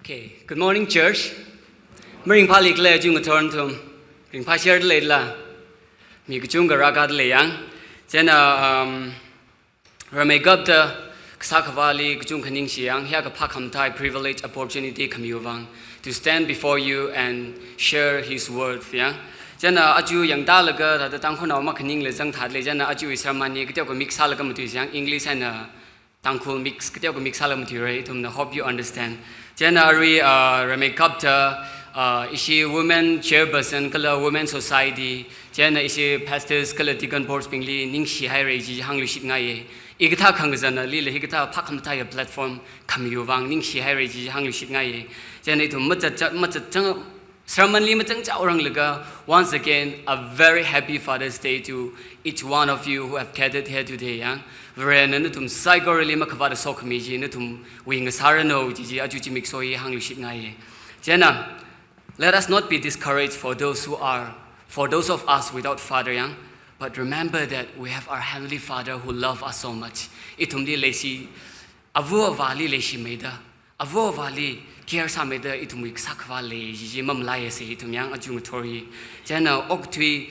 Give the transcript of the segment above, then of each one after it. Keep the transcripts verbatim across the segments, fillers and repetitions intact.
Okay, good morning, church. Maringphāli khala aja ngathor nathum? Ringphāsherdalei la? Mi kachungkha rākādalei yang. Chieina, um, Ramei kapta kasā Akhavāli kachungkha ningshi yang, hiyākha phākhamathā privilege, opportunity khamiwui vang to stand before you and share his word yang. Chieina aja yangtālaga thāda Tangkhulnao makhaningla zangthālei, chieina ajawui sermon hi kateokha mix sālaga matui yang, English eina Tangkhul mix, kateokha mix sālaga matuira, ithumna hope you understand. Chieina arui, uh, Ramei kapta, uh, ishi women chairperson kala women society, chieina ishi pastors kala deacon boards bingli ningshihaira chi hāngluishitngaiya. Hikathā khangazanali la hikathā phākhamathā platform khamiwui vang ningshihaira chi hāngluishitngaiya. Chieina ithum machat, machat chang, sermonli machangchaoranglaga, once again, a very happy Father's Day to each one of you who have gathered here today, yang. Varena nathum saikorali makhavāta sokhami chi nathumwui ngasāranu chi chi aja zimiksho hi hāngluishitngaiya. Chieina, let us not be discouraged for those who are, for those of us without father, yang. But remember that we have our Heavenly Father who love us so much. Ithumli leishi, ava avāli leishimeida, ava avāli care sāmeida ithumwui kasā Akhavā lei chi chi mamalaiasa ithum yang aja ngathor hi. Chieina okathui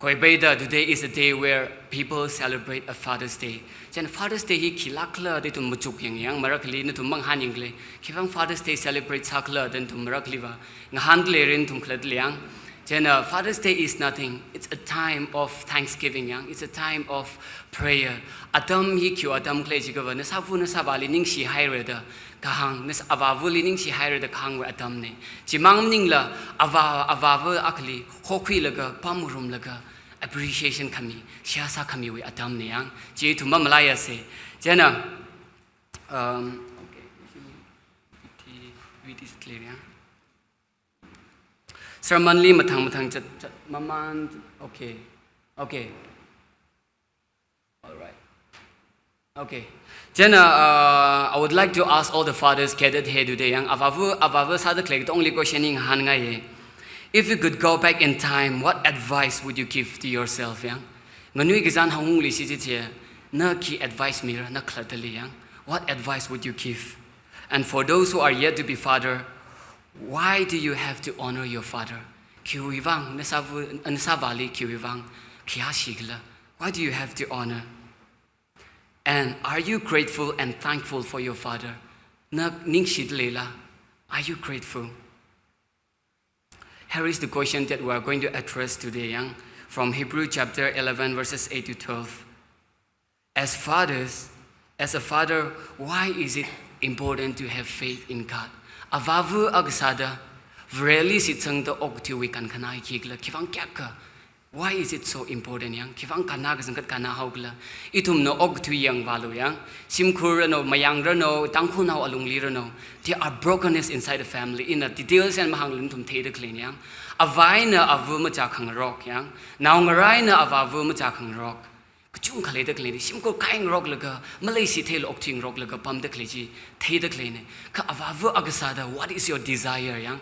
khuipaida, today is a day where people celebrate a Father's Day. Chieina Father's Day hi khilāk khala da ithum machuk yang yang, marakhali nathum mangahān yangkhala, khivang Father's Day celebrate sākhala da nathum marakhaliva ngahāndalei rin nathum khalatlei yang. Chieina Father's Day is nothing. It's a time of thanksgiving yang. It's a time of prayer. Atam hi khiwui atam khala jiakhava, nasāva nasāvāli ningshihaira da kahāng, nasā avāvali ningshihaira da kahāngwui atamna. Chimang maningla avā, avāva akhali hokhuilaga, pamngarumlaga, appreciation khami, seihā sākhamiwui atamna yang. Chi ithum mamalaiasa. Chieina, um, okay, it is clear, yeah? Sermonli mathang mathang chat, chat, maman, okay, okay. All right. Okay. Chieina, uh, I would like to ask all the fathers gathered here today, yang avāva, avāva sādakhalei katongli question hi ngahānngai. If you could go back in time, what advice would you give to yourself, yang? Nganui kazan hangungli shichichie, na khi advice mira, na khalattali yang? What advice would you give? And for those who are yet to be father, why do you have to honor your father? Khiwui vang, nasāva, nasāvāli khiwui vang khayāshi khala? Why do you have to honor? And are you grateful and thankful for your father? Na ningshidalei la? Are you grateful? Here is the question that we are going to address today, yang, from Hebrew chapter eleven, verses eight to twelve. As fathers, as a father, why is it important to have faith in God? Avāva akha sāda, Vareli shitsangda okathuiwui kankhanā hi khikhala, khivang kayākha? Why is it so important, yang? Khivang kannā kazang khat kannā haokhala? Ithumna okathui yangvālu, yang. Shimkhur ranu, Mayang ranu, Tangkhulnao alungli ranu, there are brokenness inside the family. Ina details eina mahāngla nathum theidakhalei yang. Avā eina ava machākhangarok, yang. Naongarā eina avāva machākhangarok. Kachungkha leidakhalei, shimkhur kaingaroklaga, maleishitheilu okathui ngaroklaga pamdakhalei chi theidakhaleina. Kha avāva akha sāda, what is your desire, yang?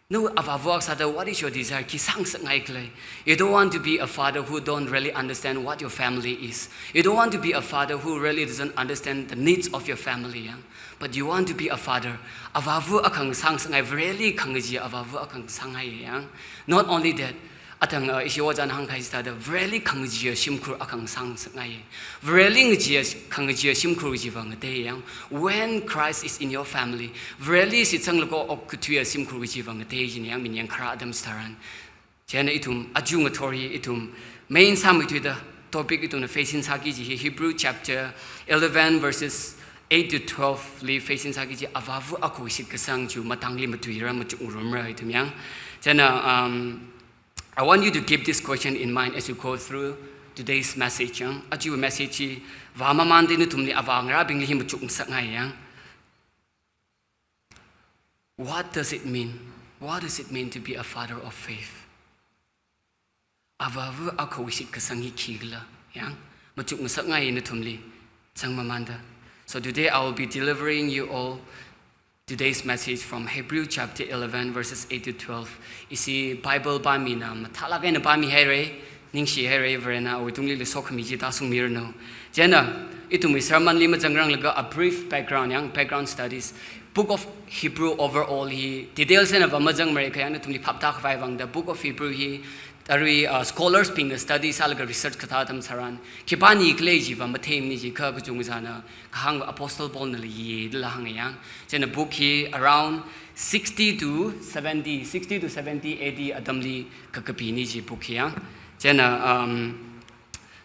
Na avāva akha sāda, what is your desire? Khi sāngasakngai khala? You don't want to be a father who don't really understand what your family is. You don't want to be a father who really doesn't understand the needs of your family, yang. But you want to be a father. Avāva akha sāngasakngai, Vareli khangachee avāva akha sāngai, yang. Not only that, athang, uh, ishi ojāna hāngkahai sāda, Vareli khangachee shimkhur akha sāngasakngai. Vareli ngachee, khangachee shimkhur chiva ngatei, yang. When Christ is in your family, Vareli shitsanglaga okathui shimkhur chiva ngatei jin, yang, minyang kharā atam chitharan. Chieina ithum, aja ngathor hi ithum, main sāmeithuida topic ithumna facing sāki kaji hi Hebrew chapter eleven verses eight to twelve li facing sāki kaji avāva akhavui shitkasang chi matangli matuira, machukngarumra ithum, yang. Chieina, um, I want you to keep this question in mind as you go through today's message, yang. Aja message hi vāmamanda nathumli avāngarābingli hi machukngasakngai, yang. What does it mean? What does it mean to be a father of faith? Avāva akhavui shitkasang hi khikhala, yang, machukngasakngai nathumli, changmamanda. So today I will be delivering you all today's message from Hebrew chapter eleven, verses eight to twelve. Ishi Bible pāmina, mathālāk eina pāmihaira, Ningshi haira Varena, awui tungli sokhami chi tāshungmiranu. Chieina, ithumwui sermon li mazangranglaga a brief background, yang background studies. Book of Hebrew overall hi, details eina va mazangmara kha yang nathumli phap tākhavai vang da Book of Hebrew hi, arui, uh, scholars bingna study sālaga research kathā atam tharan, khipāna khalei chiva matheimana chi kha kachungzana, kahāng Apostle Paul nala yidala hānga yang. Chieina book hi around sixty to seventy, sixty to seventy A D atamli kakapina chi book hi yang. Chieina, um,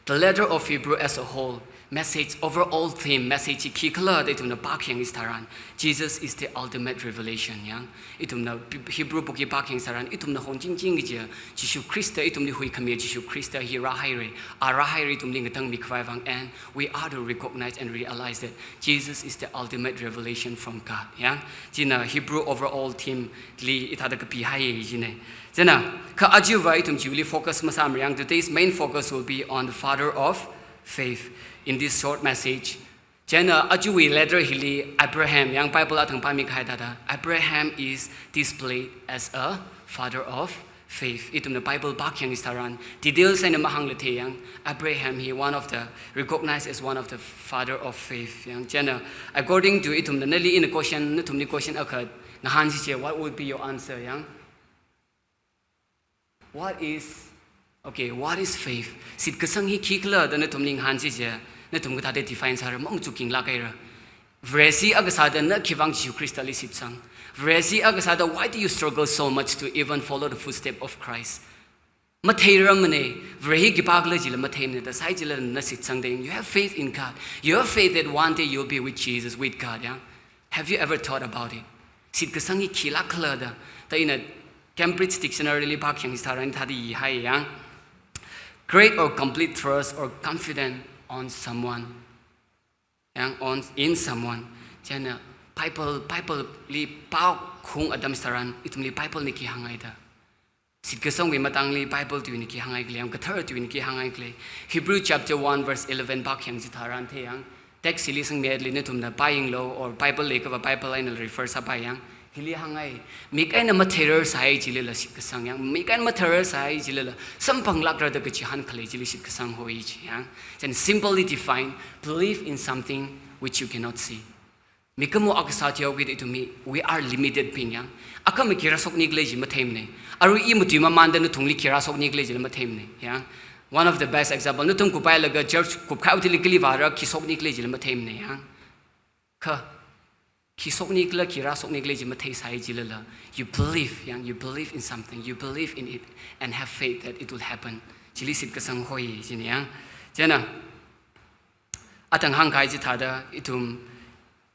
the letter of Hebrew as a whole, message, overall theme, message hi khikhala da ithumna pākhayang chitharan, Jesus is the ultimate revelation yang. Ithumna Hebrew book hi pākhayang chitharan, ithumna hongchingching kaji, Jishu Khrista, ithumli huikhami Jishu Khrista hi rāhaira, a rāhaira ithumli ngatangmi khavai vang, and we are to recognize and realize that Jesus is the ultimate revelation from God. Yang, china Hebrew overall theme li hithāda kapihai china. Chieina, kha aja va ithum chiwuili focus masāmara yang, today's main focus will be on the father of faith in this short message. Chieina, ajawui letter hili Abraham, yang Bible athang pāmi kahai thāda, Abraham is displayed as a father of faith. Ithumna Bible pākhayang chitharan, details eina mahāngla thei yang, Abraham hi one of the, recognized as one of the father of faith. Yang chieina, according to ithumna, nali ina question, nathumli question akha ngahānsi chi, what would be your answer, yang? What is, okay, what is faith? Shitkasang hi khikhala da nathumli ngahānsi chi, nathum kathāda define sāra, mamachukkinglāk haira. Vareshi akha sāda na khivang Jishu Khristali shitsang? Vareshi akha sāda, why do you struggle so much to even follow the footstep of Christ? Matheirarmana, Vare hi khipākhala chila matheimana, da sai chila na shitsang deng. You have faith in God. You have faith that one day you'll be with Jesus, with God, yeah? Have you ever thought about it? Shitkasang hi khilākkhala da. Da ina Cambridge Dictionary li pākhayang chitharan hithāda yihai yang. Great or complete trust or confidence on someone. Yang, on, in someone. Chieina Bible, Bible li pākhaung atam chitharan, ithumli Bible na khi hāngngai da. Shitkasangwui matangli Bible tuina khi hāngngai khala, yang kathara tuina khi hāngngai khala. Hebrew chapter one verse eleven pākhayang chitharan thei yang. Text hili sangmi athli nathumna pāyanglu, or Bible leiakhava Bible eina refer sāpai yang. Hili hāngngai, mik eina matheirarsai chilila shitkasang yang, mik eina matheirarsai chilila samphanglākra da kachihān khalei chili shitkasang hoi chi yang. Then simply define, believe in something which you cannot see. Mikumo akha sāthuihaokida ithum hi, we are limited being yang. Akhama khi rāshokni khala chi matheimana. Arui i matuimamanda nathumli khi rāshokni khala chila matheimana yang. One of the best example, nathum kuphailaga church kuphaiwui thili kali vāra khi shokni khala chila matheimana yang. Kha, khi shokni khala, khi rāshokni khala chi matheisai chilala, you believe, yang, you believe in something, you believe in it, and have faith that it will happen. Chili shitkasang hoi china yang. Chieina, athang hāngkahai chithāda, ithum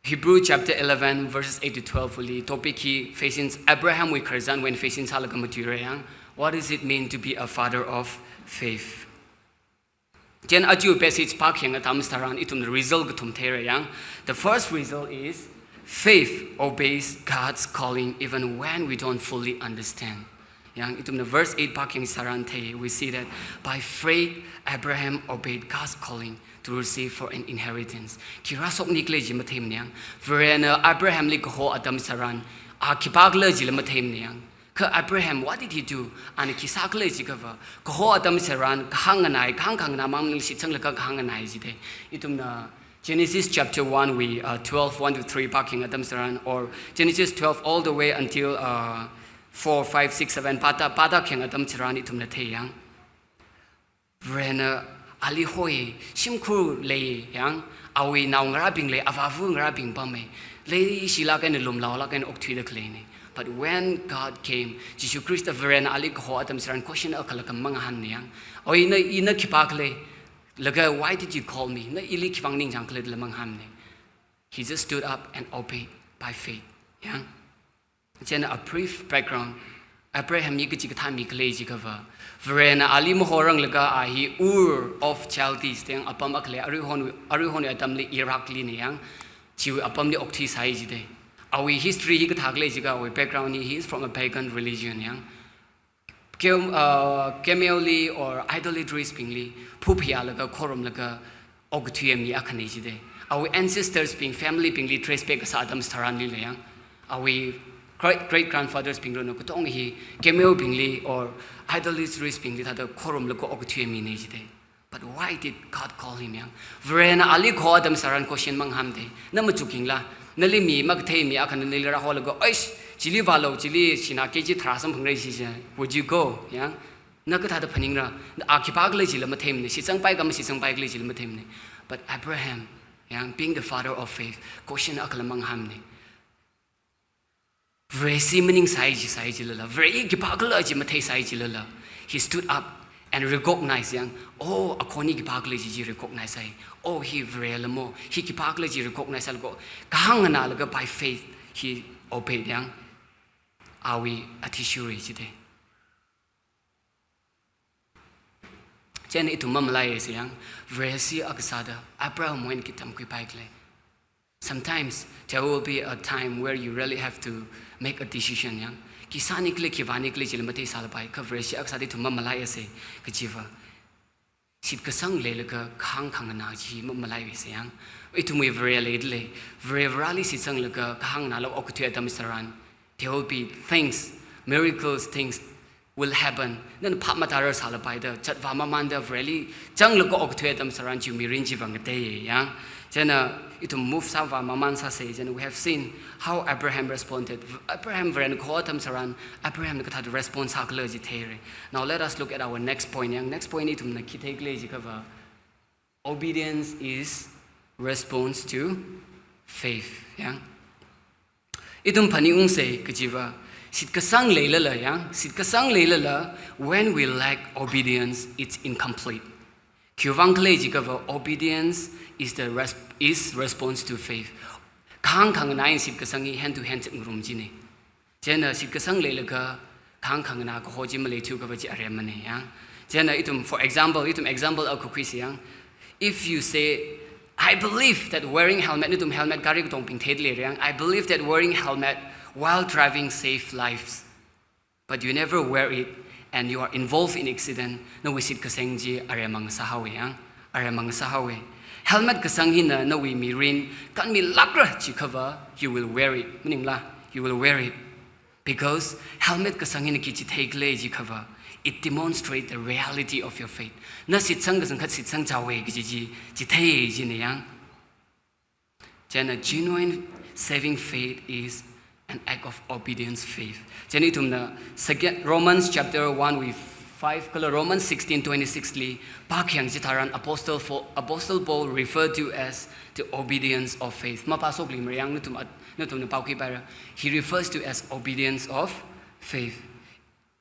Hebrew chapter eleven, verses eight to twelve li topic hi facing Abraham wui khararchan wui facing sālaga matuira yang. What does it mean to be a father of faith? Chieina aja passage pākhayang atam chitharan ithumna result kathum theira yang. The first result is faith obeys God's calling even when we don't fully understand. Yang, ithumna verse eight pākhayang chitharan thei, we see that by faith Abraham obeyed God's calling to receive for an inheritance. Khi rāshokni khala chi matheimana yang. Varena Abrahamli kaho atam chitharan, a khipākhala chila matheimana yang. Kha Abraham, what did he do? Ana khi sākhala jiakhava, kaho atam chitharan kahāng nganai, kahāng khanganā mang maningla shitsanglaga kahāng nganai jida. Ithumna Genesis chapter one wui, uh, twelve, one to three pākhayang atam chitharan, or Genesis twelve all the way until, uh, four, five, six, seven pāda, pāda khayang atam chitharan ithumna thei yang. Varena ali hoi, shimkhur lei yang, awui naongarābing lei, avāva ngarābing pamei, leishilāk eina lumlaolāk eina okthuida khaleina. But when God came, Jishu Khrista Varena ali kaho atam chitharan question akhala kha mangahānna yang. Oi, na, ina khipākhala, laga, why did you call me? Na ili khivang ningchāngkhala da mangahānna. He just stood up and obeyed by faith. Yang. Chieina a brief background. Abraham hi kachikathā mi khala jiakhava, Varena ali mahoranglaga a hi Ur of Chaldees da yang apam akha lei, aruihon, aruihon atamli Iraq lina yang, chiwui apamli okthuisai jida. Awui history hi kathākhala jiakha, awui background hi, he is from a pagan religion yang. Cam-, uh, camel li or idolatries bingli phuphayālaga khorumlaga okathui mi akhana jida. Awui ancestors bing, family bingli trace back kasā atam chitharanlila yang, awui great, great grandfathers bing ranu katong hi camel bingli or idolatrous bingli thāda khorumlaga okathui mina jida. But why did God call him yang? Varena ali kho atam tharan question mangahāmda. Na machukingla, nali mi makathei mi akhana nali rāholaga, "Oish, chili vālu, chili shina K G tharā samphangra," jiakha, would you go? Yang, na kathāda phaningra, a khipākhala jila matheimana, shitsangpai ka mashitsangpaikhala jila matheimana. But Abraham, yang, being the father of faith, question akhala mangahāmana. Varesi maningsai jisai jilala, Vareli khipākhala chi matheisai jilala, he stood up and recognized yang, oh, akhoni khipākhala chi chi recognize sai. Oh, hi Varela mo, hi khipākhala chi recognize sālaga, kahāng nganālaga by faith he obeyed yang, awui athishurli jida. Chieina ithum mamalaiasa yang, Varesi akha sāda Abrahamwui eina khi tamkhuipaikhala. Sometimes there will be a time where you really have to make a decision yang. Khi sānikhala, khi vānikhala chila matheisālapai, kha Varesi akha sāda ithum mamalaiasa, kajiva shitkasang leilaga kahāng khanganā chi mamalaiasa yang. Ithumwui Vare leidalei, Vare Vareli shitsanglaga kahāng nganālaga okathui atam tharan, there will be things, miracles, things will happen. Nana phap matārar sālapai da, chat vāmamānda Vareli zanglaga okathui atam tharan chi mirin chi vāngatei yang. Chieina ithum move sāvāmamān sāsa, chieina we have seen how Abraham responded. Abraham Varena kho atam tharan, Abrahamna kathāda response sākhala chi theira. Now let us look at our next point yang. Next point ithumna khi theikhala jiakhava, obedience is response to faith yang. Ithum phaningungsa kajiva, shitkasang leilala yang, shitkasang leilala, when we lack obedience, it's incomplete. Khiwuivang khala jiakhava, obedience is the res-, is response to faith. Kahāng khanganā eina shitkasang hi hand to hand ngarum china. Chieina shitkasang leilaga kahāng khanganā kaho chi maleithuakhava chi aremana yang. Chieina ithum, for example, ithum example akha khuisa yang. If you say, "I believe that wearing helmet," nathum helmet gari katongabing theidalei yang, "I believe that wearing helmet while driving save lives." But you never wear it and you are involved in accident, nawui shitkasang chi aremang sāhaowa yang, aremang sāhaowa. Helmet kasang hina nawui mirin kanmilākra jiakhava, you will wear it. Maningla, you will wear it. Because helmet kasang hina khi chitheikhala jiakhava, it demonstrates the reality of your faith. Na shitsang kachangkhat shitsangchaowa kaji chi, chithei jina yang. Chieina genuine saving faith is an act of obedience faith. Chieina ithumna second Romans chapter one wui five kala Romans sixteen twenty-six li pākhayang chitharan Apostle, Fo-, Apostle Paul referred to as the obedience of faith. Mapāshokli mariyang nathum at-, nathumna pākhuipaira. He refers to as obedience of faith.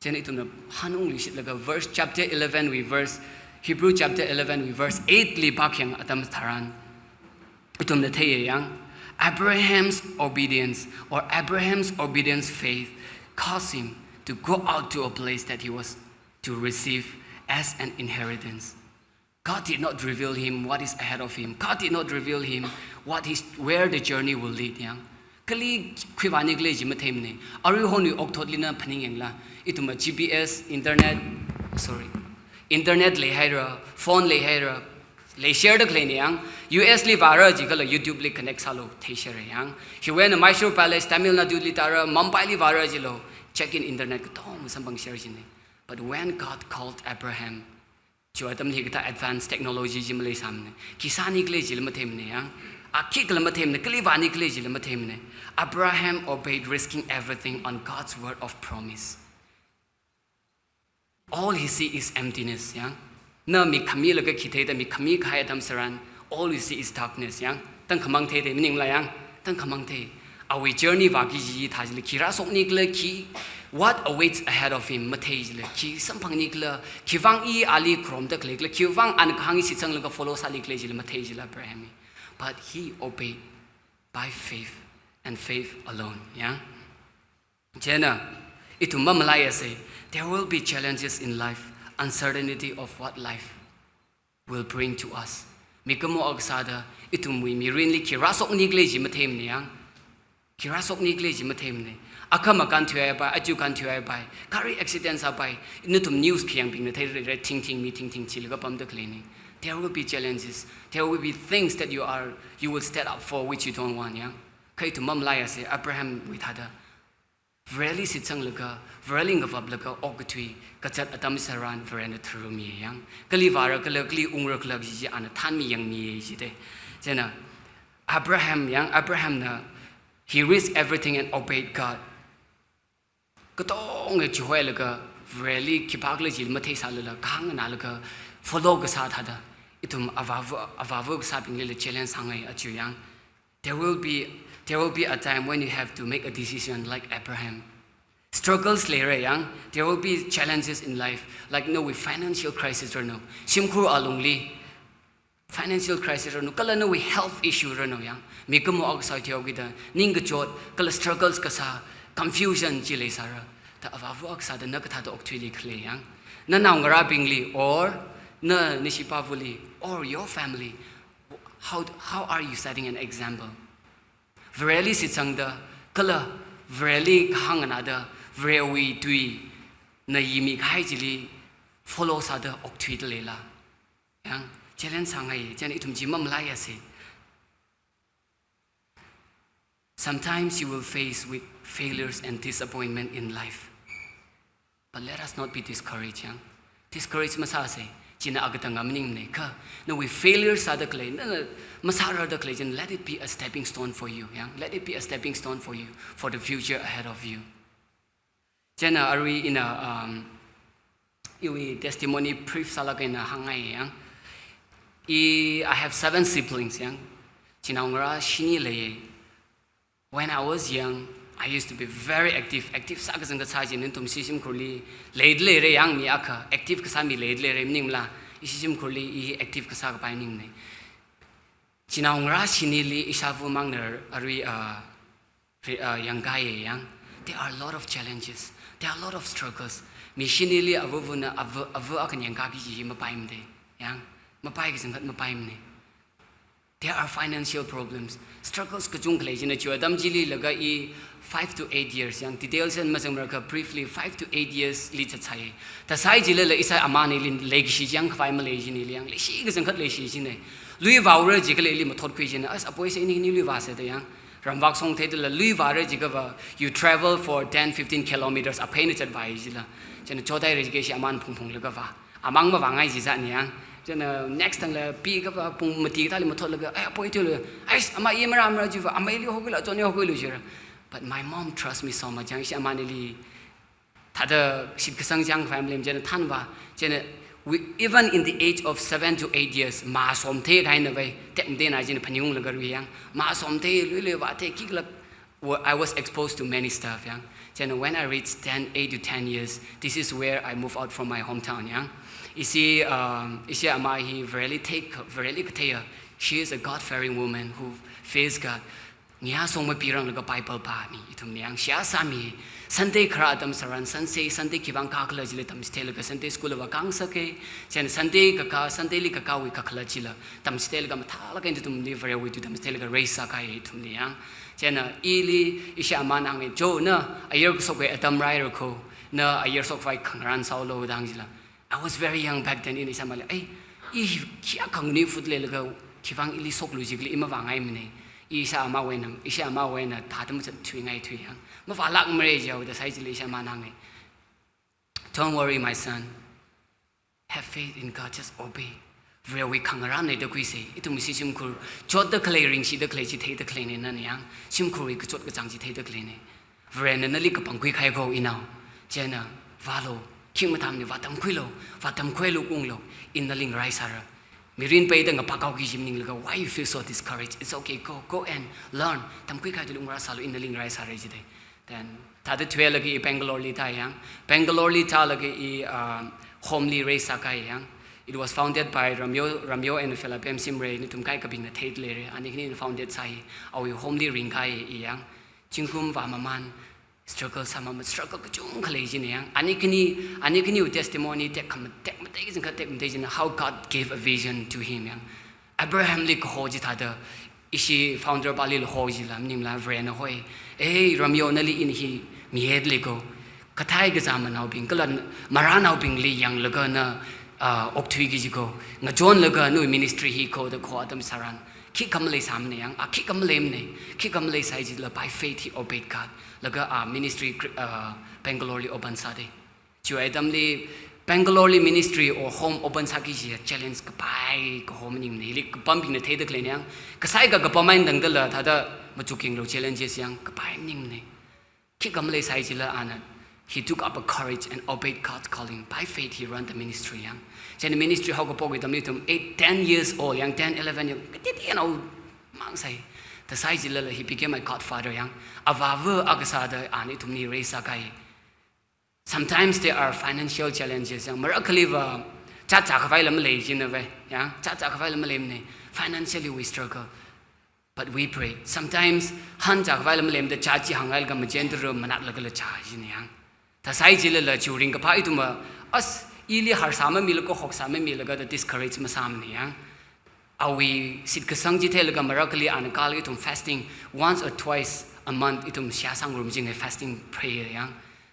Chieina ithumna hanungli shitlaga verse chapter eleven wui verse, Hebrew chapter eleven wui verse eight li pākhayang atam tharan, ithumna theiya yang, Abraham's obedience or Abraham's obedience faith caused him to go out to a place that he was to receive as an inheritance. God did not reveal him what is ahead of him. God did not reveal him what is, where the journey will lead yang. Kali khuivānikhala chi matheimana. Aruihon okathutlina phaningyangla, ithumva G P S, internet, sorry, internet leihaira, phone leihaira, leisherdakhalei ni yang. U S li vāra jikhala YouTube li connect sālu, theishera yang. Hiwui eina Mysore Palace, Tamil Nadu li tāra, Mumbai li vāra jilo, check in internet katong masamphangshera jina. But when God called Abraham, chiwui atamli kathā advanced technology chi maleisāmana. Khi sānikhala chila matheimana yang. A khikhala matheimana, kali vānikhala chila matheimana. Abraham obeyed, risking everything on God's word of promise. All he see is emptiness yang. Na mik khamilaga khi theida, mik khami kahai atam tharan, all you see is darkness yang. Tangkhamang theida, maningla yang. Tangkhamang thei. Awui journey vāki kaji thā chila, khi rāshoknikhala, khi, what awaits ahead of him mathei chila, khi samphangnikhala, khiwuivang i ali kharomda khaleikhala, khiwuivang ana kahāng hi shitsanglaga follow sālikhala chila mathei chila Abraham hi. But he obeyed by faith and faith alone yang. Chieina ithum mamalaiasa, there will be challenges in life, uncertainty of what life will bring to us. Mikumo akha sāda, ithumwui mirinli khi rāshoknikhala chi matheimana yang. Khi rāshoknikhala chi matheimana. Akhama kānthuihaipai, aja kānthuihaipai, gari accident sāpai, nathum news khayangbingna theirara, thingthing mi thingthing thilaga pamda khaleina. There will be challenges. There will be things that you are, you will stand up for which you don't want yang. Kha ithum mamalaiasa, Abrahamwui thāda Vareli shitsanglaga, Vareli ngavaplaga okkathui kazat atam tharan Varena tharumi yang. Kali vāra kala, kali ungra kala kaji chi ana thanmi yangmi jide. Chieina Abraham yang, Abraham na, he risked everything and obeyed God. Katonga chihoilaga Vareli khipākhala chi matheisālala, kahāng nganālaga follow kasā thāda. Ithum avāva, avāva kasābinglila challenge sāngai aja yang. There will be, there will be a time when you have to make a decision like Abraham. Struggles leira yang, there will be challenges in life, like nawui financial crisis ranu, shimkhur alungli financial crisis ranu, kala nawui health issue ranu yang, mikumo akha sāthihaokida, ningkachot, kala struggles kasā, confusion chi leisāra. Da avāva akha sāda na kathāda okthuili khalei yang. Na naongarābingli, or na nishipāvali, or your family, how, how are you setting an example? Vareli shitsangda, kala Vareli kahāng nganāda, Varewui tui na yimi kahai chili follow sāda okthuida leila. Yang, challenge sāngai, chieina ithum chi mamalaiase. Sometimes you will face with failures and disappointment in life. But let us not be discouraged, yang. Discourage masāse, china agatang ngamningmane kha. Nawui failure sāda khalei, na, na masārarda khalei china, let it be a stepping stone for you, yang. Let it be a stepping stone for you, for the future ahead of you. Chieina arui ina, um, iwui testimony brief sālaga ina hāngngai yang. I, I have seven siblings yang. Chinaongarā shini lei. When I was young, I used to be very active. Active sākazang kasā chi nathum ishi shimkhurli leida leira yang, mi akha active kasā mi leida leira maningmala, ishi shimkhurli i active kasā kapai maningmane. Chinaongarā shinili ishāvamangna arui, uh, re-, uh, yangkahai yang. There are a lot of challenges. There are a lot of struggles. Mi shinili avavana ava, ava akhana yangkaki kaji mapaimade. Yang, mapai kazingkhat mapaimane. There are financial problems. Struggles kachungkha lei china, chi atam chili laga i five to eight years, yang details eina mazangmara kha briefly five to eight years li zatsai. Thāsai chilala ishāvā amani lin leikashi chang khavai malei china, ili yang leishi kazingkhat leishi china. Lui vāura jikha ili mathotkhui china. As apoise ini ini lui vāse da yang. Ramvak shong theidala lui vāra jikhava, you travel for ten, fifteen kilometers, apheina zatvai jila. Chieina chotaira jikha ishi aman phungphunglaga vā. Amang mavāngai jizatne yang. Chieina next time la pi kava pung mati kathāli mathotlaga, "Ai, apoi thilu. Ai, ama i marāmara jiva, ama ili hokhuilu, achon i hokhuilu," jira. But my mom trusts me so much, yang ishi aman ili thāda shitkasang chang family chieina thanva. Chieina we, even in the age of seven to eight years, mā somthei kahaina vai, tekmateina china phaningunglaga rui yang. Mā somthei, lui lui vāthei, kiklak, wa-, I was exposed to many stuff, yang. Chieina when I reached ten, eight to ten years, this is where I moved out from my hometown, yang. Ishi, um, ishi ama hi Vareli thei, Vareli katheiya. She is a God-fearing woman who fears God. Ngayā song mapiranglaga Bible pāmi, ithumli yang shiyā sāmi. Sunday kharā atam tharan, Sunday, Sunday khivang kakhala chili tamchitheilaga Sunday school va kāngasake. Chieina Sunday kakā, Sunday li kakāwui kakhala chila tamchitheilaga mathālāk eina ithumli Varewui tui tamchitheilaga raise sākahai ithumli yang. Chieina ili ishi amana hānge, "Jo, na ayar kashok atam rāhaira kho, na ayar shokvai khangarān sāhaolu," da hāng jila. I was very young back then, ina ishi amali, "Ai, i khikha khanganui phut leilaga, khivang ili shoklu jikhala i mavāngaimane." Ishi amawui eina, ishi amawui eina thāda mazatthuingaithui yang. Mavālākmara jihaoda sai chili ishi amana hānge, "Don't worry, my son. Have faith in God, just obey." Varewui khangarān leida khuise, ithum ishi shimkhur, chotda khalei, ringshida khalei chi theida khaleine nana yang, shimkhurwui kachot kachāng chi theida khaleine. Varena nali kapangkhui kahai kho inao. Chieina, vālu, khing matamni vātamkhuilu, vātamkhuilu kunglu, ina nali ngaraisāra. Mirin peida ngapakhaoki kaji maninglaga, why you feel so discouraged? It's okay, go, go and learn. Tamkhui kahai thili ungrāsālu, ina nali ngaraisāra jide. Then, thāda thuilaga i Bangalore li tāi yang. Bangalore li tālaga i, uh, home li raise sākahai yang. It was founded by Ramyo, Ramyo and Philip M. Simre, nathum kaikhabingna theida leira. Ani khani founded sāi, awui home li ringkahai i yang. Zingkum vāmaman, struggle sāmaman, struggle kachungkha lei jina yang. Ani khani, ani khaniwui testimony tekhamatei, tekmatei kachungkha tekmatei jina, how God gave a vision to him yang. Abrahamli kaho chithāda, ishi founder pāli ho jila, maningla Varena hoi. "Ei, Ramyo, nali ina hi mihai lei kho. Kathei kazā manaobing, kala marānaobingli yanglaga na, ah, okthuiki kaji kho. Ngachonlaga nawui ministry hi kho," da kaho atam tharan. Khikha maleisāmana yang, a khikha maleimana, khikha maleisai jila by faith he obeyed God. Laga a ministry Kri-, uh, Bangalore li open sāda. Chiwui atamli Bangalore li ministry or home open sāki kaji challenge kapai kahom maningmana. Hili kapambingna theida khalei yang, kasai ka kapam eina tangdala thāda machukyanglu challenges yang kapai maningmana. Khikha maleisai jila ana, he took up a courage and obeyed God's calling. By faith, he run the ministry yang. Chieina ministry haokaphok atamli ithum eight, ten years old yang, ten, eleven yang, katiti yang au mang sai. Thāsai jilala he became my godfather yang. Avāva akha sāda ana ithumli raise sākahai. Sometimes there are financial challenges yang, marākhaliva chāchā khavaila malei jina vai yang, chāchā khavaila maleimana. Financially we struggle. But we pray. Sometimes han chākhavaila maleimada chāchi hānghailaga majen turu manatlaga la chā jina yang. Thāsai jilala chiwui ringkaphā ithumva, as, ili harsā mamila ko hoksā mamilaga da discourage masāmana yang. Awui shitkasang chi theilaga marākhali ana kala ithum fasting once or twice a month ithum shiyasā ngarumchinga fasting prayer yang.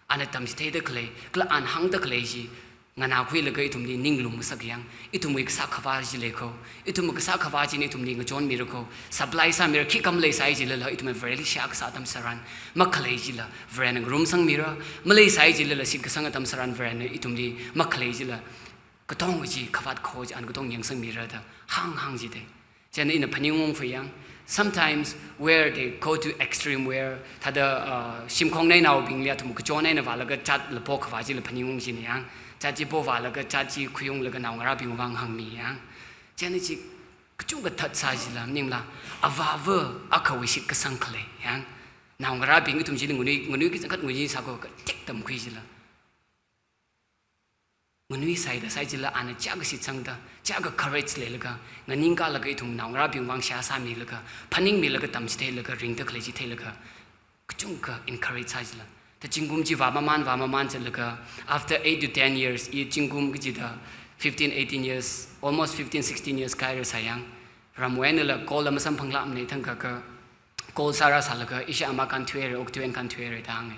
Ana tamchitheida khalei, kala ana hāngda khalei chi nganākhuilaga ithumli ninglum ngasak yang, ithumwui kasā khavā chi lei ko, ithumwui kasā khavā china ithumli ngachonmira ko, supply sāmira, khikha maleisai jilala ithumwui Vareli shiya kasā atam tharan, makhalei jila Varena ngarumsangmira, maleisai jilala shitkasang atam tharan Varena ithumli makhalei jila katonga chi khavāt kho chi ana katong yangsangmira da hānghāng jida. Chieina ina phaningung fa yang, sometimes where they go to extreme where, thāda, uh, shimkhong nainaobingli athum kachon eina vālaga chat lapo khavā chila phaningung jina yang, chat chi po vālaga chat chi khuiunglaga naongarābing vang hāngmi yang. Chieina chi kachungkha thatsā jila maningla, avāva akhawui shitkasang khalei yang. Naongarābing ithum chili nganui, nganui kachangkhat nganui sāko katik tamkhui jila. Nganuisaida sai jila ana chiyākha shitsangda, chiyākha courage leilaga, nganingkalaga ithum naongarābing vang shiyasāmilaga, phaningmilaga tamchitheilaga, ringda khalei chi theilaga, kachungkha encourage sā jila. Da zingkum chi vāmamān, vāmamān zatlaga, after eight to ten years, i zingkum kachida fifteen, eighteen years, almost fifteen, sixteen years kahaira sai yang, ramwui einala call la masamphanglākmana thangkha ka, call sāra sālaga, ishi ama kānthuira, okathui eina kānthuira da hānga.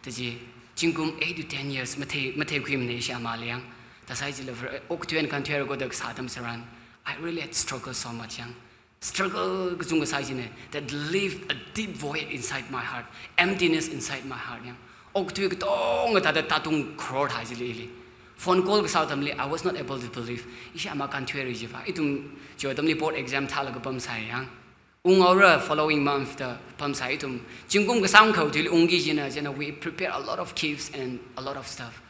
Da chi, zingkum eight to ten years mathei, matheikhuimana ishi amali yang. Thāsai jila Var-, okathui eina kānthuira ko da kasā atam tharan, I really had struggled so much yang. Struggle kachungkha sāi jina, that left a deep void inside my heart, emptiness inside my heart yang. Okathui katonga thāda tātung kharor thai jila ili. Phone call kasā atamli, I was not able to believe. Ishi ama kānthuira jiva. Ithum chiwui atamli board exam thālaga pamsai yang. Unghaora following month da pamsai ithum. Zingkum kasāngkha thuili ungki jina, chieina we prepare a lot of gifts and a lot of stuff.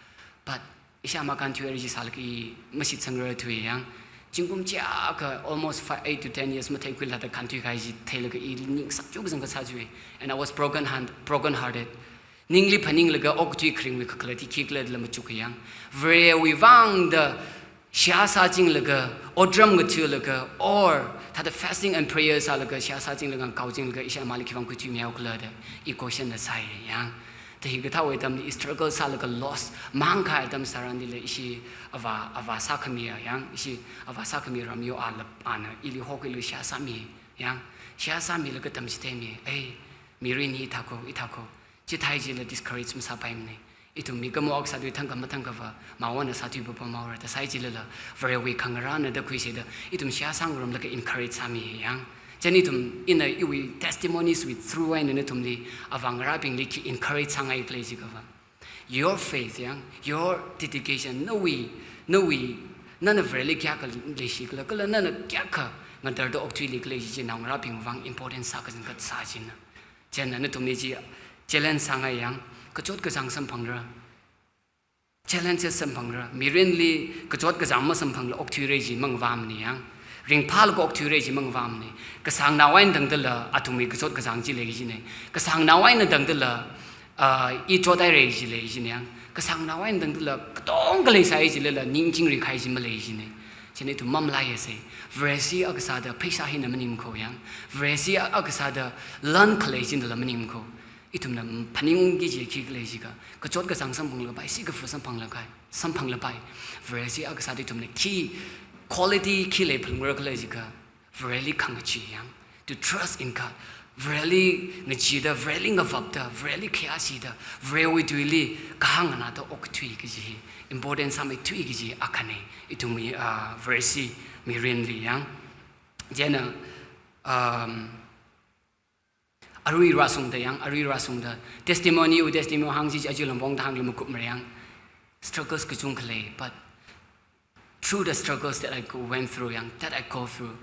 But ishi ama kānthuira chi sālaga i mashitsangra thuiya yang. Zingkum chiyākha almost five, eight to ten years matheikhuila da kānthuikahai chi theilaga i ning sakchuk zangkha sāchui. And I was broken hand, broken hearted. Ningli phaninglaga okathui kharingwui kakhalat hi khikhala da la machukka yang. Varewui vang da shiyasāchinglaga, otram ngathalaga, or thāda fasting and prayer sālaga, shiyasāchinglaga, ngaochinglaga, ishi amali khivang khuithuimihaokhala da, i question na sāi yang. Da hikathāwui atamli i struggle sālaga loss, mangkahai atam tharanlila ishi avā, avā sākhami yang, ishi avā sākhami Ramyo ala, ana ili hokhuilaga shiyasāmi yang, shiyasāmilaga tamchitheimi, ei, mirin hi thākho, i thākho. Chithai jila discourage masāpaimana. Ithum mikumo akha sāthui thangkha mathangkhava, mawana sāthui papa maora, thāsai jilala, Varewui khangarāna da khuisida, ithum shiyasā ngarumlaga encourage sāmi yang. Chieina ithum ina iwui testimonies wui through eina nathumli, avā ngarābingli khi encourage sāngai khalei jiakhava. Your faith yang, your dedication, nawui, nawui, nana Vareli kayākha leishikhala, kala nana kayākha ngadarda okthuili khalei chi naongarābing vang important sā kazang khat sā jina. Chieina nathumli chi challenge sāngai yang, kachot kachāng samphangra. Challenges samphangra. Mirinli kachot kachāng masamphangla okthuira chi mangavāmana yang. Ringphālaga okthuira chi mangavāmana. Kasāngnao eina tangdala athumwui kachot kachāng chi lei jina. Kasāngnao eina tangdala, ah, i chothaira chi lei jina yang. Kasāngnao eina tangdala katonga leisai jilala ningchingri kahai chi malei jina. Chieina ithum mamalaisa. Varesi akha sāda pheisā hina maningmakho yang. Varesi akha sāda lan khalei chinala maningmakho. Ithumna phaningungki kaji khikhala jiakha, kachot kachāng samphanglapai, sikafu samphanglapai, samphanglapai. Varesi akha sāda ithumna khi quality khi leiphalungra khala jiakha, Vareli khangachee yang, to trust in God. Vareli ngacheeda, Vareli ngavapda, Vareli khayāshida, Varewui tuili kahāng nganāda okthui kaji hi important sāmeithui kaji akhana, ithumwui, ah, Varesi mirinli yang. Chieina, um, arui rāshungda yang, arui rāshungda. Testimony, wui testimony hāngsi aja lampong thang lama kup mara yang. Struggles kachungkha lei, but through the struggles that I go, went through yang, that I go through,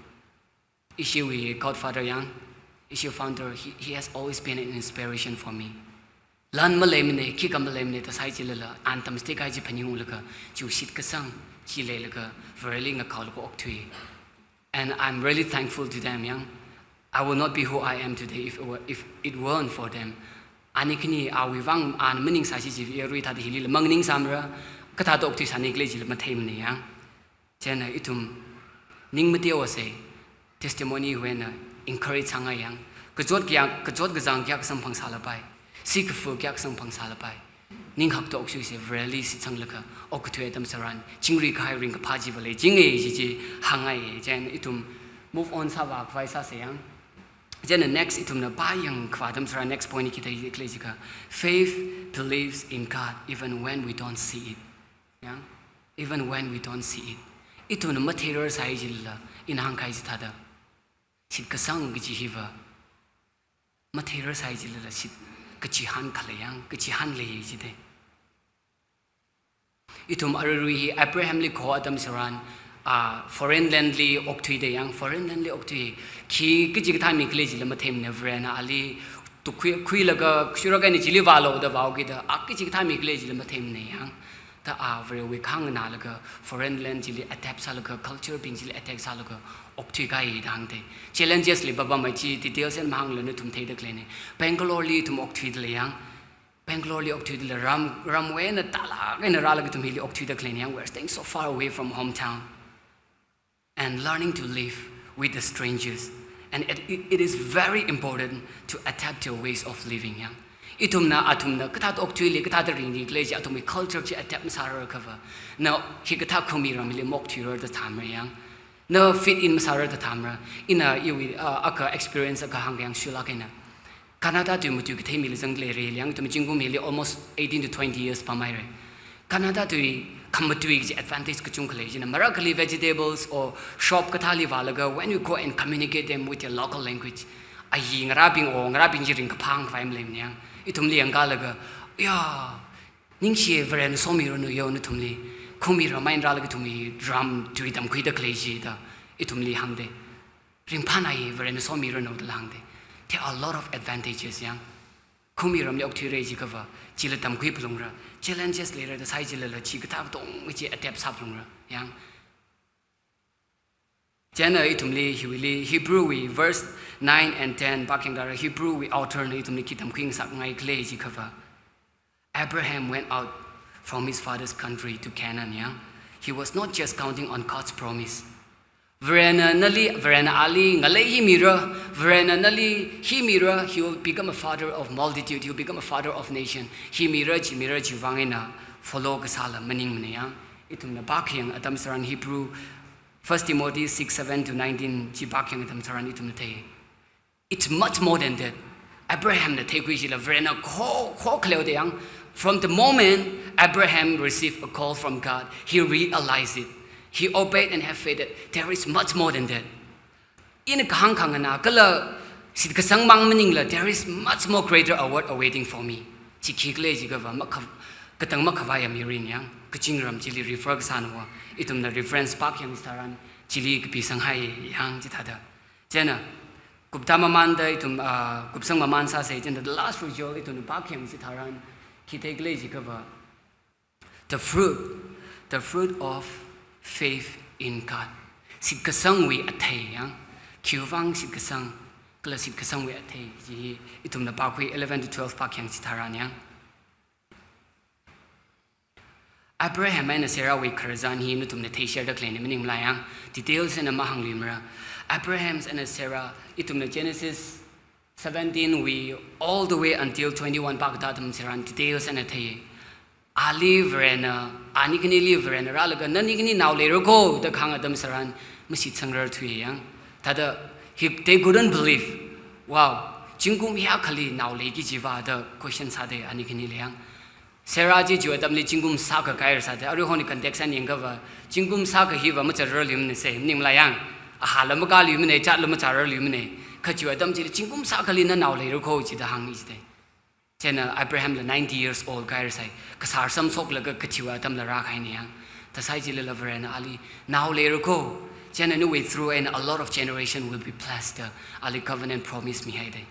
ishiwui godfather yang, ishiwui founder, he, he has always been an inspiration for me. Lan maleimana, khikha maleimana, da sai chilala, ana tamchithei kahai chi phaningunglaga, chiwui shitkasang chi leilaga, Vareli ngakaolaga okthui. And I'm really thankful to them, yang. I will not be who I am today if it were, if it weren't for them. Ani khani awui vang ana maningsāsi chi arui thāda hilila manganingsāmara, kathāda okthuisāni khala chila matheimana yang. Chieina ithum ning mateosa, testimony wui eina encourage sāngai yang. Kachot kayā, kachot kazang kayākha samphang sālapai, sikafu kayākha samphang sālapai. Ning hakda okthuisa, Vareli shitsanglaga okkathui atam tharan, chingri kahai ringkaphā chiva leichinga chi chi hāngai. Chieina ithum move on sāvā khavai sāsa yang. Chieina next ithumna pāyangkhavā atam tharan next point hi kathei khala jiakha, faith believes in God even when we don't see it. Yang, even when we don't see it. Ithumna matheirarsai chilala, ina hāngkahai chithāda, shitkasang kaji hiva matheirarsai chilala shit kachihān khalei yang, kachihān lei jida. Ithum aruirui hi Abrahamli kho atam tharan, ah, foreign landli okthuida yang, foreign landli okthui. Khi kachikathā mi khala chila matheimana, Varena ali tukkhui, khuilaga, khuilaga eina chili vālu da vāhaokida, a kachikathā mi khala chila matheimana yang. Da a Varewui khanganaolaga, foreign land chili adapt sālaga, culture bing chili adapt sālaga, okthui kahai da hāngda. Challenges li papamhai chi, details eina mahāngla nathum theida khaleina. Bangaloreli ithum okthuida lei yang. Bangaloreli okthuida lei, ram, ramwui eina tālāk eina rālaga ithum hili okthuida khaleina yang. We're staying so far away from hometown. And learning to live with the strangers. And it, it, it is very important to adapt your ways of living, yang. Ithumna, athumna, kathāda okthuili, kathāda ringli khala chi, athumwui culture chi adapt masārar akhava, na hikathā khumi ramli maokthuirar da thāmara yang. Na fit in masārar da thāmara. Ina iwui, ah, akha experience akha hāngkayang shulāk eina. Canada tui matui kathei mili zangda leira yang, ithum zingkum hili almost eighteen to twenty years pamhaira. Canada tui khamatui kaji advantage kachungkha lei, china marakhali vegetables or shop kathāli vālaga, when you go and communicate them with your local language, ayi ngarābing or ngarābing chi ringkaphā khavai maleimana yang. Ithumli yangkalaga, ya, ningshiya, Varena somiranu yo nathumli. Khumi ram eina rālaga ithumwui ram tui tamkhuida khalei chi da ithumli hāngda. Ringphānai, Varena somiranu da hāngda. There are a lot of advantages yang. Khumi ramli okthuira jiakhava, chila tamkhui phalungra. Challenges leira da sai chilala, chikathā katonga chi adapt sāphalungra yang. Chieina ithumli hiwuili Hebrewwui verse nine and ten pākhayang tharan, Hebrewwui author na ithumli khi tamkhuingasakngai khala jiakhava, Abraham went out from his father's country to Canaan, ya. He was not just counting on God's promise. Varena nali, Varena ali ngalei hi mira, Varena nali hi mira, he will become a father of multitude, he will become a father of nation. Hi mira, chi mira, chiwui vang eina follow kasāla maningmana yang. Ithumna pākhayang atam tharan Hebrew, First Timothy six, seven to nineteen chi pākhayang atam tharan ithumna thei. It's much more than that. Abrahamna theikhui chila Varena kho, kho khaleo da yang. From the moment Abraham received a call from God, he realized it. He obeyed and have faith that there is much more than that. Ina kahāng khanganā kala shitkasang mang maningla, there is much more greater award awaiting for me. Chi khi khala jiakhava, makha-, katang makhavai mirin yang, kachingram chili refer kasānava, ithumna reference pākhayang tharan, chili kapisanghai yang chithāda. Chieina, kupda mamānda ithum, ah, kupsang mamān sāsa, chieina the last result ithumna pākhayang chitharan, khi thei khala jiakhava, the fruit, the fruit of faith in God. Shitkasangwui athei yang, khiwui vang shitkasang, kala shitkasangwui athei, chi hi ithumna pākhui eleven to twelve pākhayang chitharan yang. Abraham eina Sarahwui khararchan hi nathumna theisherdakhalei ni, maningmala yang, details eina mahāngluimara. Abraham eina Sarah, ithumna Genesis seventeen wui all the way until twenty-one pākatā atam tharan details eina thei. Ali Varena, ani khanili Varena rālaga, nani khani nao leira ko da kahāng atam tharan, mashitsangrarthui yang. Thāda, he, they couldn't believe. Wow, zingkum hiyākhali nao leiki jiva da question sāda ani khanili yang. Sarah chi chiwui atamli zingkum sākha kahaira sāda, aruihon context eina yangakhava, zingkum sākha hiva machatrarluimanasa, maningmala yang. Ahāla makāluimana, chātla machārarluimana. Kha chiwui atam chili zingkum sākhali nanao leira kho jida hānga jida. Chieina Abrahamla ninety years old kahaira sai, kasār samshoklaga kathiwui atamla rākahaina yang. Thāsai chilala Varena ali nao leira kho. Chieina nawui through eina a lot of generation will be blessed da ali covenant promise mihaida.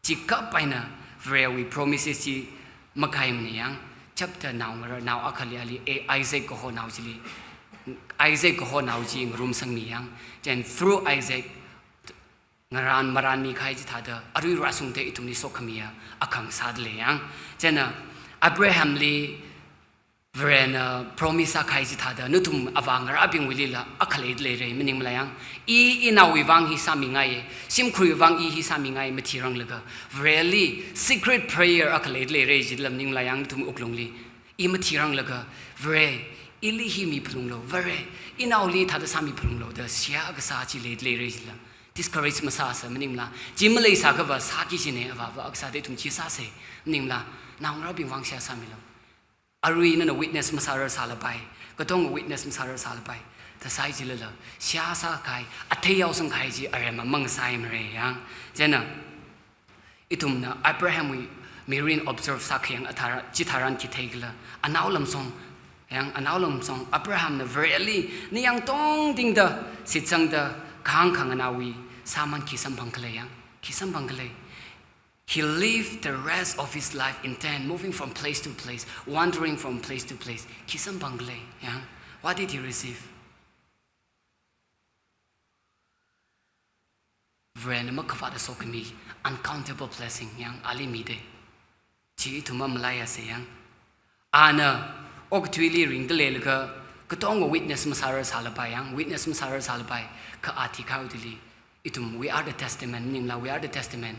Chikap eina Varewui promises chi makaimana yang. Chapter nao ngara nao akhali ali, eh, Isaac kaho nao chili, Isaac kaho nao chi ngarumsangmi yang. Chieina through Isaac ngarān marānmi kahai chithāda arui rāshungda ithumli sokhamiya akhang sādalei yang. Chieina Abrahamli Varena promise sākahai chithāda nathum avā ngarābingwuilila akha leidaleira, maningmala yang. I, inaowui vang hi sāmingai, shimkhurwui vang i hi sāmingai mathiranglaga, Vareli secret prayer akha leidaleira jidala maningmala yang, nathum wuklungli. I mathiranglaga, Vare, ili hi miphalunglu, Vare, inaoli thāda sāmiphalunglu da seihā kasā chi leidaleira jila. Discourage masāsa, maningmala. Chi maleisākhava sāki kajina, avāva akha sāda ithum chi sāsa, maningmala. Naongarābing vang seihā sāmilu. Arui nana witness masārar sālapai, katonga witness masārar sālapai. Thāsai chilala seihā sākahai, athei yaosangkahai chi aremma mangasāmara yang. Chieina ithumna Abrahamwui mirin observe sākhayang athara, chitharan khi theikhala, anao lamshong, yang anao lamshong, Abrahamna Vareli ningyāng tongtingda, shitsangda, kahāng khanganāwui sāman khi samphangkhala yang, khi samphangkhala. He lived the rest of his life in tent, moving from place to place, wandering from place to place. Khi samphangkhala yang, what did he receive? Varena makhavātda sokhami uncountable blessing yang ali mida. Chi ithum mamalaiasa yang. Ana okathuili ringda leilaga katonga witness masārar sālapai yang, witness masārar sālapai, kha a thikahai thili ithum, we are the testament, maningmala, we are the testament.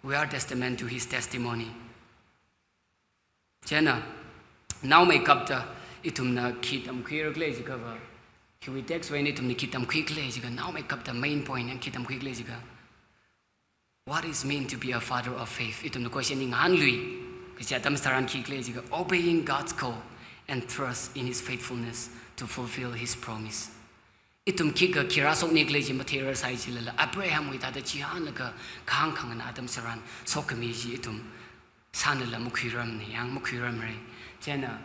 We are testament to his testimony. Chieina, naomeikapta ithumna khi tamkhuirakhala jiakhava, hiwui text wui eina ithumna khi tamkhuikhala jiakha, naomeikapta main point yang khi tamkhuikhala jiakha, what is mean to be a father of faith? Ithumna question hi ngahānlui. Kachi atam tharan khikhala jiakha, obeying God's call and trust in his faithfulness to fulfill his promise. Ithum khikha khi rāshoknikhala chi matheirarsai chilala, Abrahamwui thāda chihānlaga kahāng khanganā atam tharan sokhami chi ithum sānala makhuirarmana yang, makhuirarmara. Chieina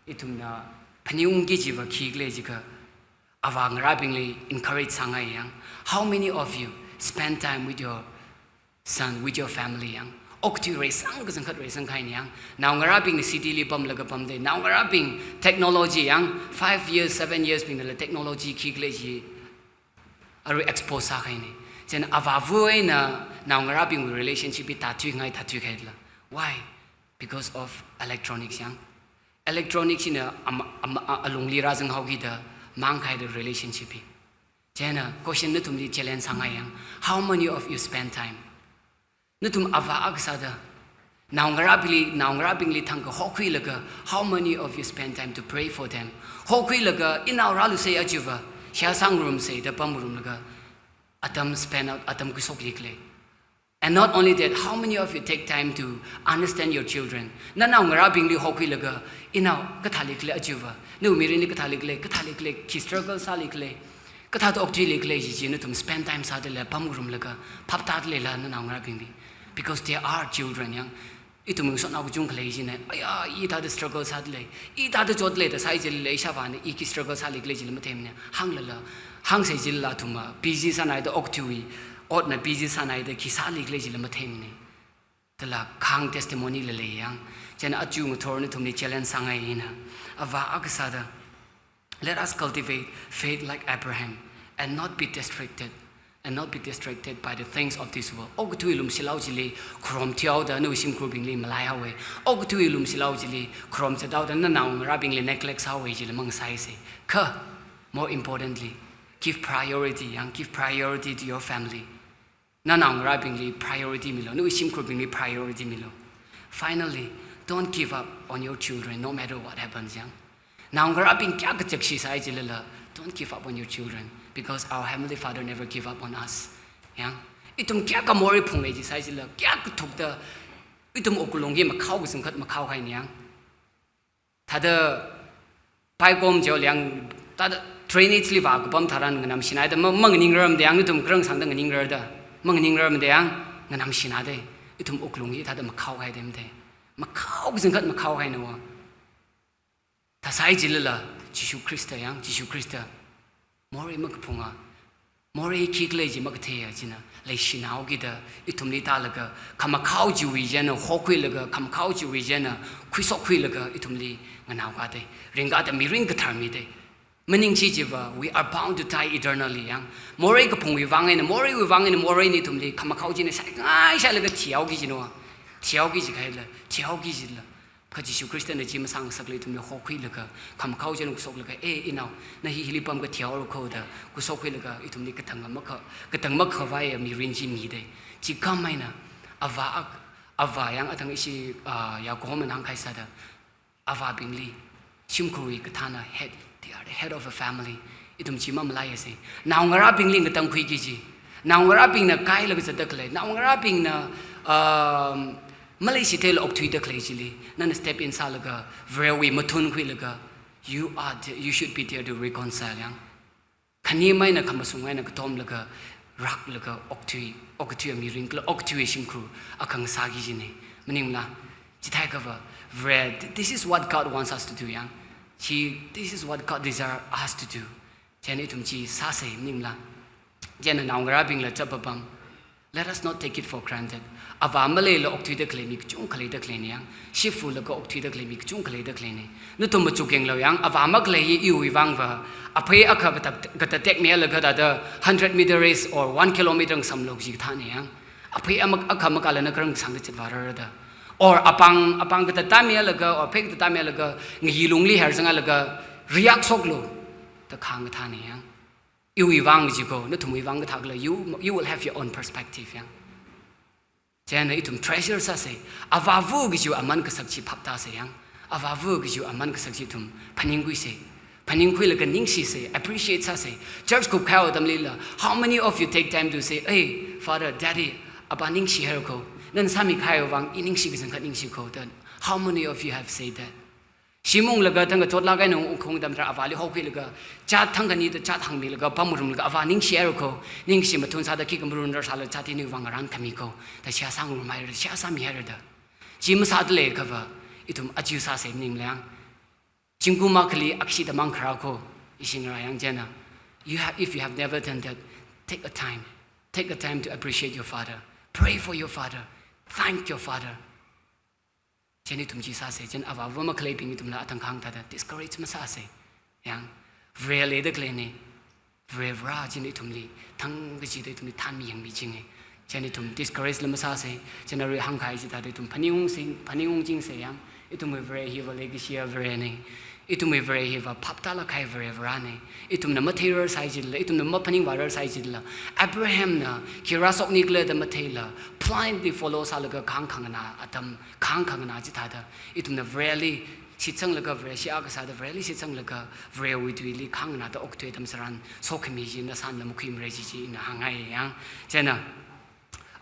ithumna phaningungki kajiva khikhala jiakha, avā ngarābingli encourage sāngai yang. How many of you spend time with your son, with your family yang? Okathui reisang kachangkhat reisangkahaina yang. Naongarābingna city li pamlaga pamda, naongarābing technology yang, five years, seven years bingnala technology khikhala chi arui expose sākahaina. Chieina avāva eina naongarābingwui relationship hi tāthuingai, tāthuikahaila. Why? Because of electronics yang. Electronics hina am-, am-, a-, alungli rāzanghaokida mangkahaida relationship hi. Chieina question nathumli challenge sāngai yang. How many of you spend time? Nathum avā akha sāda, naongarābingli, naongarābingli thangkha hokhuilaga, how many of you spend time to pray for them? Hokhuilaga, inao rālusa achiva, seihā sāngarumsa da pamngarumlaga, atam spend out, atam khuishoklikhala. And not only that, how many of you take time to understand your children? Nanaongarābingli hokhuilaga, inao kathālikhala achiva, nawui mirinli kathālikhala, kathālikhala, khi struggle sālikhala, kathāda okthuilikhala chi chi nathum spend time sādalei, pamngarumlaga, phaptādaleila nanaongarābingli. Because they are children yang. Ithum ngasotnao kachungkha lei china, aya, i thāda struggle sādalei, i thāda chotdalei da sāi chilala, ishāvāna i khi struggle sālikhala chila matheimana. Hānglala, hāngsai chilala athumva busy sānaida, okathuiwui otna busy sānaida khi sālikhala chila matheimana. Thālala kahāng testimony la lei yang. Chieina aja ngathor nathumli challenge sāngai ina. Avā akha sāda, let us cultivate faith like Abraham and not be distracted, and not be distracted by the things of this world. Okathuiwui lumshilao chili kharom thihaoda nawui shimkhurbingli malaihaowa. Okathuiwui lumshilao chili kharom zathaoda nanaongarābingli neglect sāhaowa chila mangasaisa. Kha, more importantly, give priority yang, give priority to your family. Nanaongarābingli priority milu, nawui shimkhurbingli priority milu. Finally, don't give up on your children no matter what happens yang. Naongarābing kayākha chakshi sāi chilala, don't give up on your children, because our Heavenly Father never give up on us. Yang, ithum kayākha morei phungai chi sāi chilala, kayākha thukda, ithum wuklungli makhao kachangkhat makhaokahaina yang. Thāda paikom jao liang, thāda Drainage li vā kapam tharan nganamshinaida, ma, manganingrarmada yang, nathum karangsangda nganingrarda, manganingrarmada yang, nganamshinaida, ithum wuklung hi thāda makhaohaida mada. Makhao kazingkhat makhaohaina wa. Thāsai jilala, Jishu Khrista yang, Jishu Khrista. Morei makaphunga. Morei khikhala ji makatheiya jina. Leishinaokida, ithumli tālaga, khamakhao chiwui eina, hokhuilaga, khamakhao chiwui eina, khuishokkhuilaga, ithumli nganaokada. Ringkada mirin kathar mida. Maningchi chiva, we are bound to die eternally yang. Morei kaphungwui vang eina, moreiwui vang eina, morei ni ithumli, khamakhao china, shaingai shailaga thihaoki jina wa. Thihaoki jikahaila, thihaoki jila. Kha Jishu Khristana chi masāngasakla ithumli hokhuilaga, khamakhao china khuishoklaga, "Eh, inao, na hi hili pamkha thihaora kho," da, khuishokkhuilaga, ithumli katang makha, katang makhavaiya mirin chi mida. Chikha maina, avā ak-, avā yang athang ishi, ah, Yakob mana hāngkahai sāda, avābingli, shimkhurwui kathāna head, they are the head of a family. Ithum chi mamalaiyasa. Naongarābingli ngatangkhuiki ji. Naongarābingna kailaga zatda khalei. Naongarābingna, um, maleishitheila okthuida khalei chili. Nana step in sālaga, Varewui mathunkhuilaga, you are the, you should be there to reconcile yang. Khani maina khamasung eina katomlaga, raklaga, okthui, okathui mirin kala okthui shimkhur akha ngasāki jina. Maningla, chithākhava, Vare, th-, this is what God wants us to do yang. Chi, this is what God desire us to do. Chieina ithum chi sāsa maningla. Chieina naongarābingla chapapam. Let us not take it for granted. Avā maleila okthuida khalei mi kachungkha leida khaleina yang. Shifulaga okthuida khalei mi kachungkha leida khaleina. Nathum machukyanglu yang, avā makhalei hi iwui vangva. Aphei akha kata, kata tekmilaga thāda hundred meter race or one kilometer ngasamlu kaji kathāna yang. Aphei ama, akha makālana karangsangda zatvārarada. Or apāng, apāng kata tāmilaga, or aphei kata tāmilaga, ngayi lungli harzanglaga, riak shoklu. Da khang kathāna yang. Iwui vang kaji kho, nathumwui vang kathākhala, you, you will have your own perspective yang. Chieina ithum treasure sāsa, avāva kaji aman kasak chi phaptāsa yang. Avāva kaji aman kasak chi ithum phaningkhuisa. Phaningkhuilaga ningshisa, appreciate sāsa. Church kupkahai atamlila, how many of you take time to say, "Hey, Father, Daddy, apā ningshihaira kho. Nana sāmikahaiwui vang, i ningshi kazingkhat ningshi kho," da. How many of you have said that? Shim unglaga thangkha chotlāk eina ungkhaung atam tharan avāli hokhuilaga, chāt thangkhani da chāt hāngmilaga, pamngarumlaga, avā ningshihaira kho, ningshi mathun sāda khikha marunrar sālaga chāt hi nawui vang ngarānkhami kho, da shiyā sāngarumhaira, shiyā sāmihaira da. Chi masāda leiakhava, ithum aja sāsa maningla yang. Zingkum akhali akshi tamang kharā kho, ishi ngarā yang chieina. You have, if you have never done that, take a time. Take a time to appreciate your father. Pray for your father. Thank your father. Chieina ithum chi sāsa, chieina avāva makhaleibing ithumla athang khang thāda discourage masāsa. Yang, Vare leida khaleina, Varevara china ithumli, thang kachida ithumli thanmi yangmi jinga. Chieina ithum discourage la masāsa, chieina arui hāngkahai chithāda ithum phaningungsa, phaningungchingsa yang, ithumwui Vare hiva leikashiya Varena. Ithumwui Vare hiva phaptālāk kahai Varevarana. Ithumna matheirarsai chila, ithumna maphaningvārarsai chila. Abrahamna khi rāshoknikhala da matheila, blindly follow sālaga khang khanganā atam, khang khanganā chithāda. Ithumna Vareli shitsanglaga, Vare shia kasāda, Vareli shitsanglaga, Varewui tuili khanganāda okthui atam tharan, sokhami chi nasanla makhuimara chi chi ina hāngngai yang. Chieina,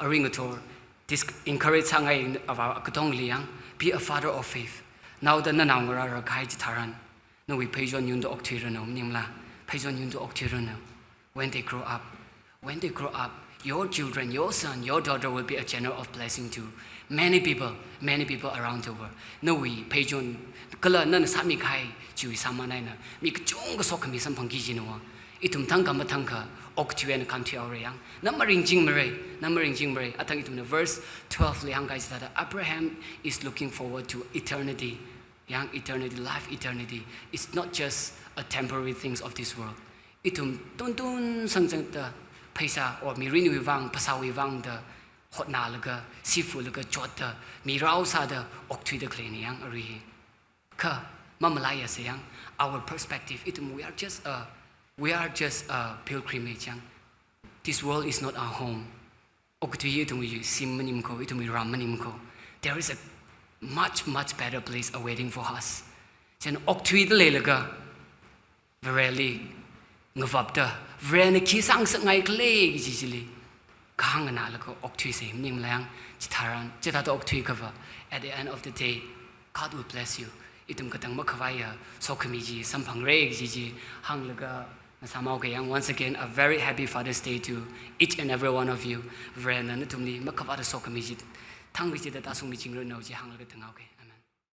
arui ngathor, dis-, encourage sāngai avā katongli yang, be a father of faith. Naoda nanaongarā rākahai chitharan, nawui pheichon yunda okthuiranu, maningla, pheichon yunda okthuiranu. When they grow up, when they grow up, your children, your son, your daughter will be a channel of blessing to many people, many people around the world. Nawui pheichon, kala nana sāmikahai chiwui sāman eina, mi kachungkha sokhami samphangki jina wa. Ithum thangkha mathangkha, okthui eina kānthuihaora yang. Na maringchingmara, na maringchingmara. Athang ithumna verse twelve li hāngkahai chithāda, Abraham is looking forward to eternity. Yang, eternity, life eternity. It's not just a temporary things of this world. Ithum tuntun sangchangda pheisā or mirinwui vang, phasāwui vangda hotnālaga, sifulaga, chotda, mirao sāda, okthuida khaleina yang arui hi. Kha, mamalaiyasa yang, our perspective, ithum, we are just a, we are just a pilgrimage yang. This world is not our home. Okathui ithumwui shim maningkho, ithumwui ram maningkho. There is a much, much better place awaiting for us. Chieina okthuida leilaga, Vareli ngavapda, Varena khi sāngasakngaikhala kaji chili, khanganālaga okthuisa maningla yang, chitharan, chithāda okthuiakhava, at the end of the day, God will bless you. ithum katang makhavaiya sokhami chi samphangra kaji chi hānglaga ngasāmhaoke yang. Once again, a very happy Father's Day to each and every one of you. Varena nathumli makhavāda sokhami chi thangkachida tāshungmichingranu chi hānglaga tanghaoke.